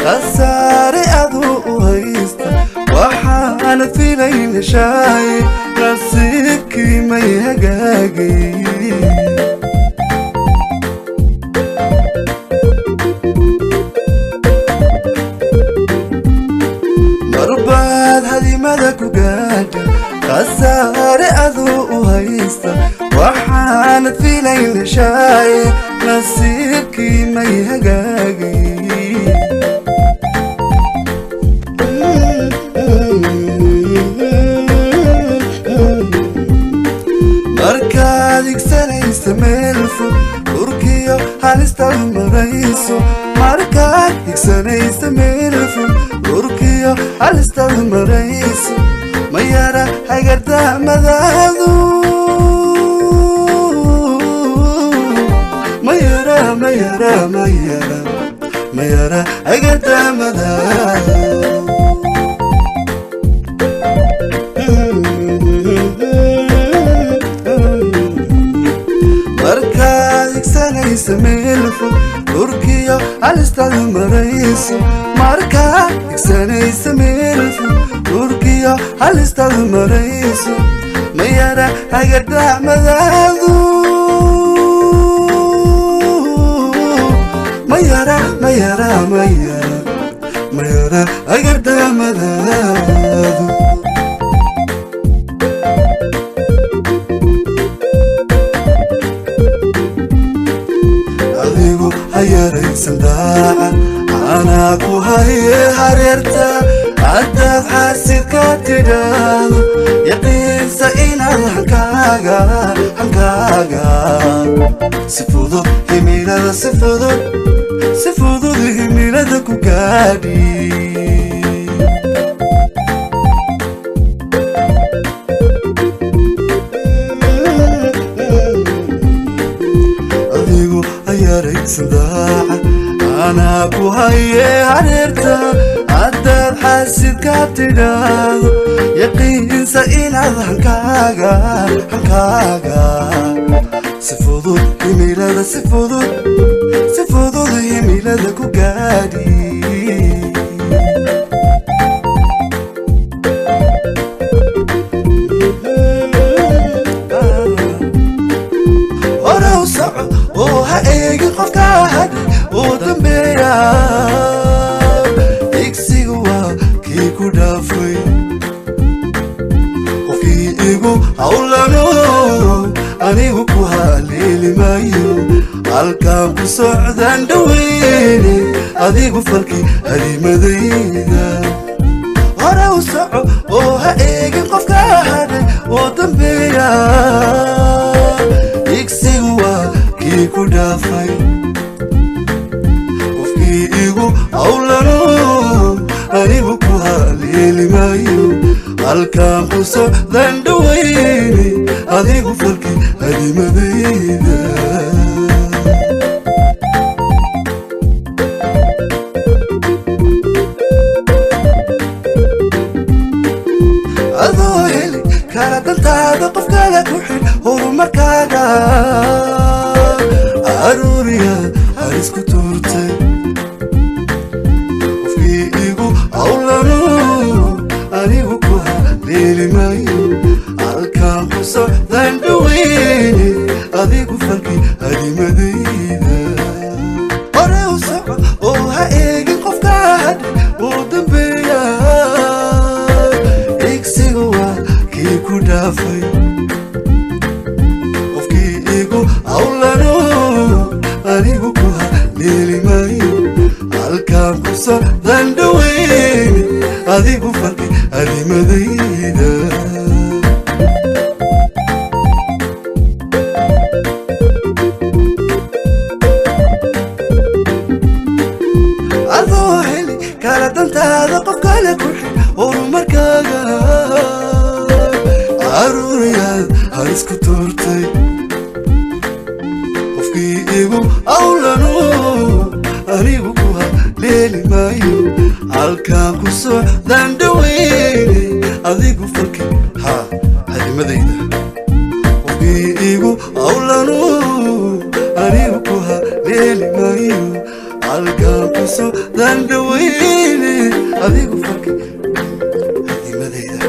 Khasaare aduu u haysta waxaanad filayna shaay nasiibkii may hagaagay. Marbaad hadimada ku gaadha khasaare aduu u haysta waxaanad filayna shaay nasiibkii may hagaagay. Markaad higsanaysa meel fog dhurkiyo halistaad marayso, markaad higsanaysa meel fog dhurkiyo halistaad marayso, ma yara hagardaamadaadu, ma yara, ma yara, ma yara, ma yara hagardaamadaadu. Markaad higsanaysa meel fog dhurkiyo halistaad marayso, markaad higsanaysa meel fog dhurkiyo halistaad marayso, ma yara hagardaamadaadu, ma yara, ma yara, ma yara, ma yara hagardaamadaadu. Adigu ha yaraysan daaca anaa ku haye hareerta, haddaad xaasidka tidhaahdo yaqiinsa inaad hankaaga, hankaaga si fudud himilada, si fudud, si fudud himilada ku gaadhi. Adigu ha yaraysan daaca anaa ku haye hareerta, haddaad xaasidka tidhaahdo yaqiinsa inaad hankaaga, hankaaga si fudud himilada, si fudud, si fudud himilada ku gaadhi. Hore u soco oo ha eegin qofka hadhay oo dambeeya, igsigu waa kii ku dhaafay. Qofkii igu hawlano anigu ku haleeli maayo, halkaan ku socdaan dhaweyne adigu falkii hadimadayda. Hore u soco oo ha eegin qofka hadhay oo dambeeya, igsigu waa kii ku dhaafay. Qofkii igu hawlano anigu ku haleeli maayo, halkaan ku socdaan dhaweyne adigu falkii hadimadayda. Adoo heli kara dantaada qof kale ku xidh horumarkaaga, aruuriya halis ku tuurtay. Qofkii igu hawlano anigu ku haleeli maayo, halkaan ku socdaan dhaweyne adigu falkii hadimadayda. Hore u soco oo ha eegin qofka hadhay oo dambeeya, igsigu waa kii ku dhaafay. Qofkii igu hawlano anigu ku haleeli maayo, halkaan ku socdaan dhaweyne adigu falkii hadimadayda. Adoo heli Kala dantaada qof kale ku xid, horumarkaaga caruurayaad halis ku tuurtay. Qofkii igu awlano anigu ku haleeli maayo, halkaan ku socdaan dhaweyne, adigu falki ha hadimadayda. Qofkii igu awlano anigu ku haleeli maayo, halkaan ku socdaan dhaweyne, adigu falki hadimadayda.